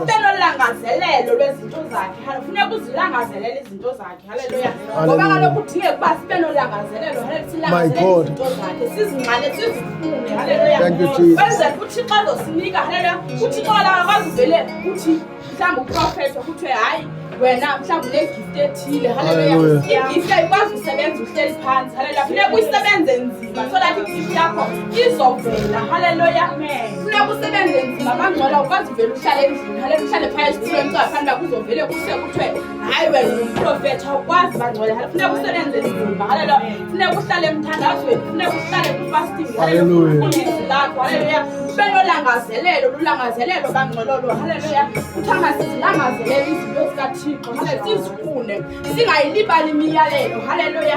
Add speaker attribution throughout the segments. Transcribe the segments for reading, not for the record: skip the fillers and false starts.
Speaker 1: Ube nolangazelelo lwezinto zakhe. Funeka uzilangazelele izinto zakhe. Haleluya. Ngoba kaloku kudingeka ukuba sibe nolangazelelo. Haleluya. Silangazelele izinto zakhe. Sizingxale sizifune. Haleluya. Kwenzela uThixo azosinika. Haleluya. UThixo akakwazi uvele uthi mhlawumbi uprofetha kuthiwe hayi wena mhlawumbi unegift ethile. Haleluya. Igift ayikwazi usebenza uhleli phantsi. Haleluya. Funeka uyisebenze nzima so that igift yakho izovela. Haleluya. Funeka usebenze nzima bangcola ukwazi uvele uhlale endlini. Haleluya. Uhlale phaya esitulweni kuthiwa phambi uba kuzovele kuse kuthiwe hayi wena ungumprofetha awukwazi bangcola. Haleluya. Funeka usebenze nzima. Haleluya. Funeka uhlale emthandazweni. Funeka uhlale kwi-fasting. Haleluya. Ufunde izwi lakho. Haleluya. Ube nolangazelelo, lulangazelelo bangcololo. Haleluya. Kuthiwa masizilangazelele izinto zikaThixo. Haleluya. Sizifune. Singayilibali imiyalelo. Haleluya.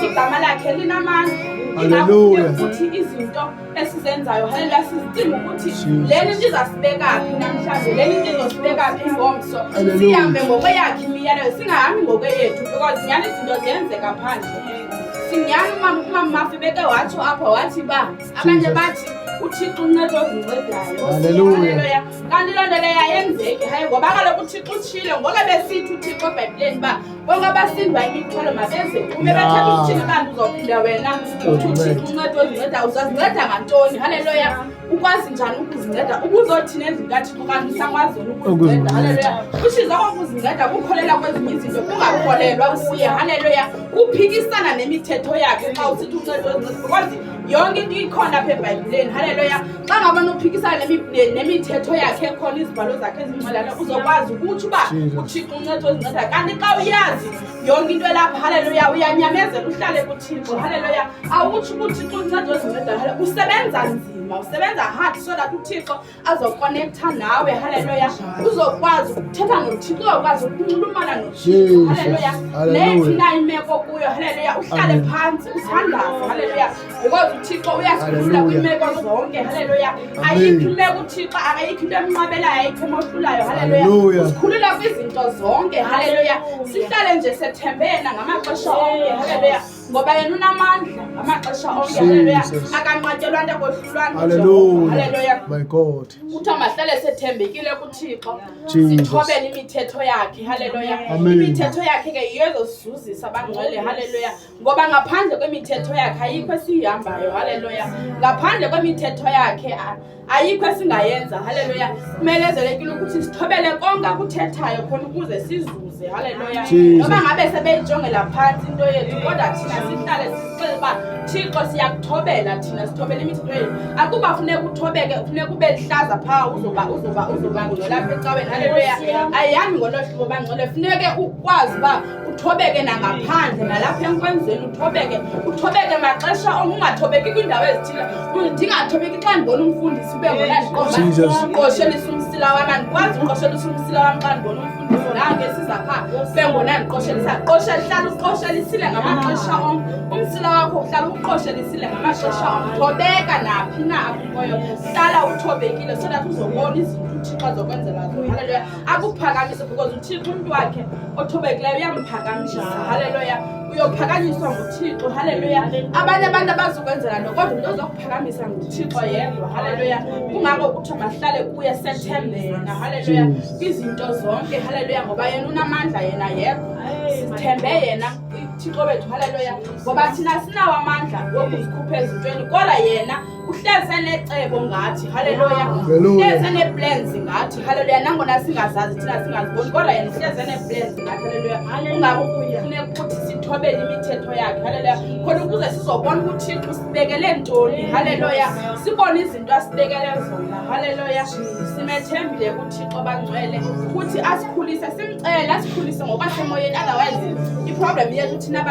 Speaker 1: Igama lakhe linamandla.
Speaker 2: Haleluya.
Speaker 1: Ukuthi izinto esizenzayo haleluya sizicinga ukuthi leni into izasibeka phi namhlanje, leni into izosibeka phi ngomso. Sihambe ngokweyakhe imiyalelo, singahambi ngokweyethu because nyhani izinto ziyenzeka phandle. Sinyhani umama beke watsho apho wathi uba abanye bathi uThixo uncedo ozincedayo.
Speaker 2: Haleluya.
Speaker 1: Kanti loo nto leyo ayenzeki. Hayi, ngoba kaloku uThixo utshile ngoke besithi uThixo eBhayibhileni uba bonke abasindwa imithwalo mabeze kume. Bethetha ukuthini kanti uzophinda wena uthi uThixo uncedo ozinceda? Uzazinceda ngantoni? Haleluya. Ukwazi njani ukuzinceda? Ubuzothini endlini kaThixo kanti usakwazi wena ukuzinceda? Haleluya. Ushiza kokuzinceda kukholelwa kwezinye izinto, kungakholelwa kuye. Haleluya. Kuphikisana nemithetho yakhe xa usithi uncedo ozinceda, because yonke into ikhona apha eBhayibhileni. Haleluya. Xa ngaba nophikisana nemithetho yakhe ekhona, izibhalo zakhe ezingcwele, uzokwazi ukutsho uba uThixo uncedo ozinceda? Kanti xa uyazi yonke into elapha, haleluya, uyanyamezela uhlale kuThixo. Haleluya. Awutsho uba uThixo uncedo ozinceda. Haleluya. Usebenza nzima, usebenza hard so that uThixo azokonektha nawe. Haleluya. Uzokwazi ukuthetha noThixo, uzokwazi ukunxulumana noThixo. Haleluya. Neyiphi na imeko kuyo, haleluya, uhlale phantsi uthandaze. Haleluya. Because uThixo uyasikhulula kwiimeko zonke. Haleluya. Ayikho imeko uThixo, akayikho into emnqabelayo, ayikho emohlulayo. Haleluya. Usikhulula kwizinto zonke. Haleluya. Sihlale nje sethembe yena ngamaxesha onke. Haleluya. Ngoba yena unamandla ngamaxesha onke. Haleluya. Akanqatyelwa nto, akohlulwa nto. Haleluya.
Speaker 2: My God.
Speaker 1: Kuthiwa mahlale sethembekile kuThixo, sithobele imithetho yakhe. Haleluya. Imithetho yakhe ke yiyo ezosizuzisa abangcwele. Haleluya. Ngoba ngaphandle kwemithetho yakhe ayikho esiyihambayo. Haleluya. Ngaphandle kwemithetho yakhe ayikho esingayenza. Haleluya. Kumelezelekile ukuthi sithobele konke akuthethayo khona ukuze sizuze. Haleluya. Noma ngabe sebeyijongela phantsi into yethu, kodwa thina sihlale sisixele uba Thixo siyakuthobela, thina sithobela imithetho yethu. Akuba funeka uthobeke, funeka ube lihlaza phaa, uzoba ngcwele apha ecaweni. Haleluya. Ayihambi ngolo hlobo bangcwele. Funeke ukwazi uba uthobeke nangaphandle, nalapha enkonzweni uthobeke, uthobeke maxesha onke, ungathobeki kwiindawo ezithile. Ndingathobeki xa ndibona umfundisi ube ngona ndiqoshelisa umsila wam. Andikwazi uqoshelisa umsila wam xa ndibona umfundisi nange siza phaa ube ngona ndiqoshelisa. Qosha, hlala uqoshelisile ngamaxesha onke umsila wakho, uhlala uqoshelisile ngamaxesha onke. Thobeka naphi na apho ukhoyo, hlala uthobekile so that uzobona izinto uThixo azokwenzela zona. Haleluya. Akuphakamise because uThixo umntu wakhe othobekileyo uyamphakamisa. Haleluya. Uyophakanyiswa nguThixo. Haleluya. Abanye abantu abazukwenzela nto, kodwa umntu ozokuphakamisa nguThixo yedwa. Haleluya. Kungako kuthiwa mahlale kuye sethembe yena. Haleluya. Kwizinto zonke. Haleluya. Ngoba yena unamandla, yena yedwa. Sithembe yena uThixo wethu. Haleluya. Ngoba thina sinawo amandla wokuzikhupha ezintweni, kodwa yena uhleze necebo ngathi. Haleluya. Uhleze nee-plans ngathi. Haleluya. Nangona singazazi thina, singaziboni, kodwa yena uhleze nee-plans ngathi. Haleluya. Kungako kufuneka ukuthi sithobele imithetho yakhe. Haleluya. Khona ukuze sizobona ukuthi uThixo usibekele ntoni. Haleluya. Sibone izinto asibekele zona. Haleluya. Simethembile kuThixo bangcwele ukuthi asikhulise, simcele asikhulise ngokwasemoyeni, otherwise iproblem yethu thina.